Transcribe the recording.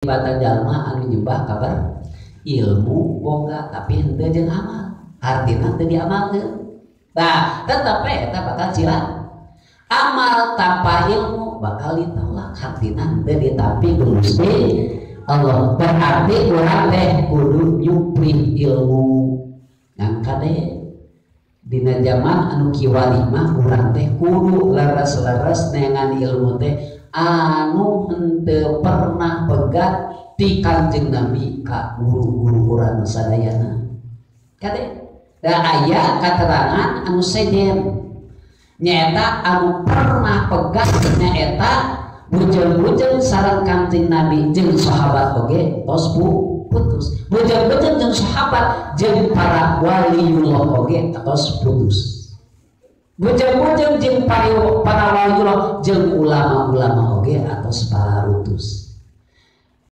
Tibatan jalma anu nyembah kabar ilmu boga tapi henteu jeung amal, artina teu diamalkeun. Tah, tetep we eta bakal cilaka. Amal tanpa ilmu bakal ditolak, artina henteu ditampi ku Gusti Allah. Berarti urang teh kudu nyupri ilmu. Ngan kade dina zaman anu kiwari mah urang teh kudu leres-leres neangan ilmu teh anu henteu pernah pegat ti Kanjeng Nabi ka guru-guru urang sadayana. Kade da aya katerangan anu sejen nyaeta anu pernah pegat nyaeta bujeng-bujeng sareng Kanjeng Nabi jeung sahabat oge tos putus. Bujeng-bujeng jeung sahabat jeung para waliullah oge tos putus. Bujeng-bujeng jeung para waliullah jeung ulama-ulama oge atos parutus.